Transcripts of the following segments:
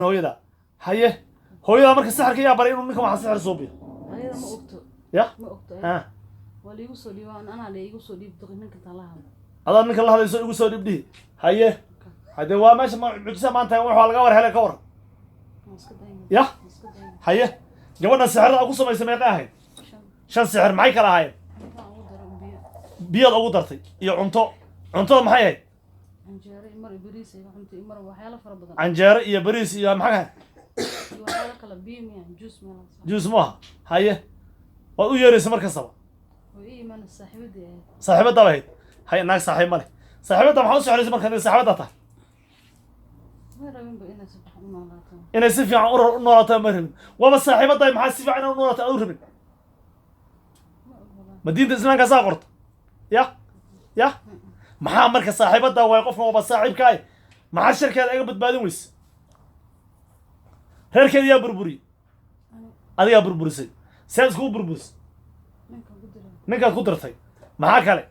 Hooyada, haye, hooyada marka sixirka yaa baray inuu ninkan waxa sixir suubiyo? Ayada ma ogto. Ya. Ma ogto. Ha. Waa liigu soo dhiiba, anaa la iigu soo dhiib ninka intaan la hadlo. Adaa ninka la hadlayso igu soo dhibdhihi. Haye, hadee waa meesha ma mucjisa maanta waxaa laga war helay, ka waran? Waan iska dayna. Ya. Waan iska dayna. Haye, gabadhan sixirada aad ku samaysay meeqay ahayd? 5. 5 sixir maxay kala ahaayeen? Cunto aan ugu daro, biyo. Biyaad ugu dartay iyo cunto. Cuntada maxay ahayd? Canjeero iyo mar bariis iyo cunto iyo mar waxyaalo fara badan. Canjeero iyo bariis iyo maxay ahayd? Iyo waxyaalo kale, biyo miya, juice meelahaas. Juus mu aha. Haye, waad u yeeraysa mar kastaba? Way ii imaanaysa, saaxiibadii ahayd. Saaxiibaddaa bay ahayd. Haye, naag saaxiib ma leh. Saaxiibadda maxaa u sixiraysa marka saaxiibaddaa tahay? Ma rabinba inay si fiican u noolaato. Inay si fiican u noolaato ma rabin. Waaba saaxiibaddaay, maxaa si fiican inay u noolaato aad u rabin? Ma og walaahi. Ma diinta islaamka saa qorta? Ya ya, maxaa marka saaxiibaddaa waay, qofkan waaba saaxiibkaay, maxaa sharkeeda iga badbaadin weyse? Reerkeeda yaa burburiyey? Ani. Adigaa burburisay. See iskugu burburisay? Ninkan ku diray. Ninkaad ku dirtay. Maxaa kale?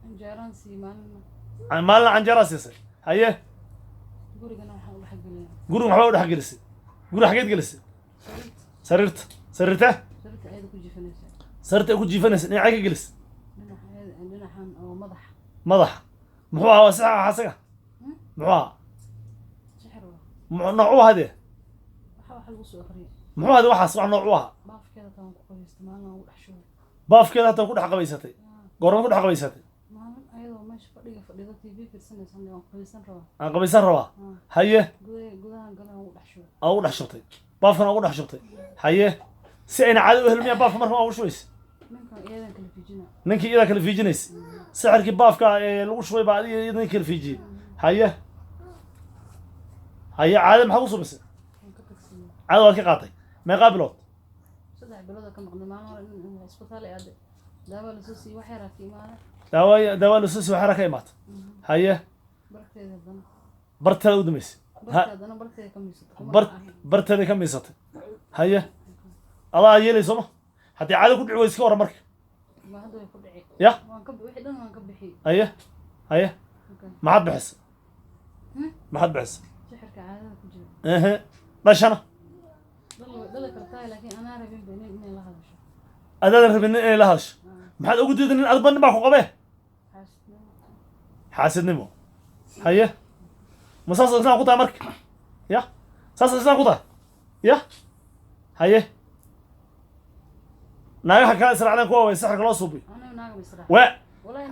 Canjeeraan sii maalina. Maalina canjeeraa siisay. Haye. Gurigana waxaan u dhex geliyaa. Guriga waxbaa u dhex gelisay. Guriga xageed gelisay? Sariirta. Sariirta. Sariirta? Sariirta ayada ku jiifanaysa. Sariirta ay ku jiifanaysa dhinacay ka gelisay? Dhinaca ayada, dhinacan oo madaxa. Madaxa muxuu ahaa? Waa sax asaga? Hmm? Muxuu ahaa? Sixir waa. Muxuu nooc u ahaa dee? Waxa lagu soo akhriyay. Muxuu ahaa waxaas? Wax nooc u ahaa? Baafkeeda taan ku qabaystay maalin, aan ugu dhex shubay. Baafkeeda hataa ku dhex qabaysatay? Goorma ku dhex qabaysatay? Maalin ayadoo meesha fadhiga fadhido, TV fiirsanaysa, waan qabaysan rabaa. Aan qabaysan rabaa. Haye. Gudahan galan ugu dhex shubay. Aa, ugu dhex shubtay baafkana, ugu dhex shubtay. Haye, si ayna caado u helin miyaa baafka marka waa ugu shubaysa? Ninkan iyadan kala fiijina. Ninkii iyadaa kala fiijinaysa. Sixirkii baafka ee lagu shubay baa adiga iyada ninka kala fiijiyey. Haye haye, caado maxaa ku subaysay? Waan ka tagsiiyey. Caado waad ka qaatay. Meeqaa bilood? 3 bilood oo ka maqnay. Maalin hore in isbitaal ay aaday, daawa lasoo siiyey, wax yaraa ka imaada. Daawa, daawa lasoo siiyey, waxyaraa ka imaata. Haye. Barteeda haddana. Barteeda u dambaysay. Barteeda haddana, barteeda ka miisatay kuma ahayn. Barteeda ka miisatay. Haye, adaa yeelay sooma? Haddii caado ku dhici weyse, ka warran marka? Ma hadda way ku dhici. Ya. Waan ka wixii dhan waan ka bixiyey. Haye haye. Okay. Maxaad bixisay? Hmm? Maxaad bixisay? Sixirka caadada ku jira. Ehe, dhashana? Dhal way dhali kartaa, laakiin anaa rabin ba nin inay la hadasho. Adaadan rabin nin inay la hadasho? Maxaad ugu diiday nin? Adba nin baa ku qabee. Xaasidnimo. Xaasidnimo. Haye, ma saas islaam ku tahay marka? Ya, saas islaam ku tahay? Ya, haye, naagaha kale israacdeen kuwa way sixirka loo suubiyo. Aniga naaga ma israac. Waa. Wallahi.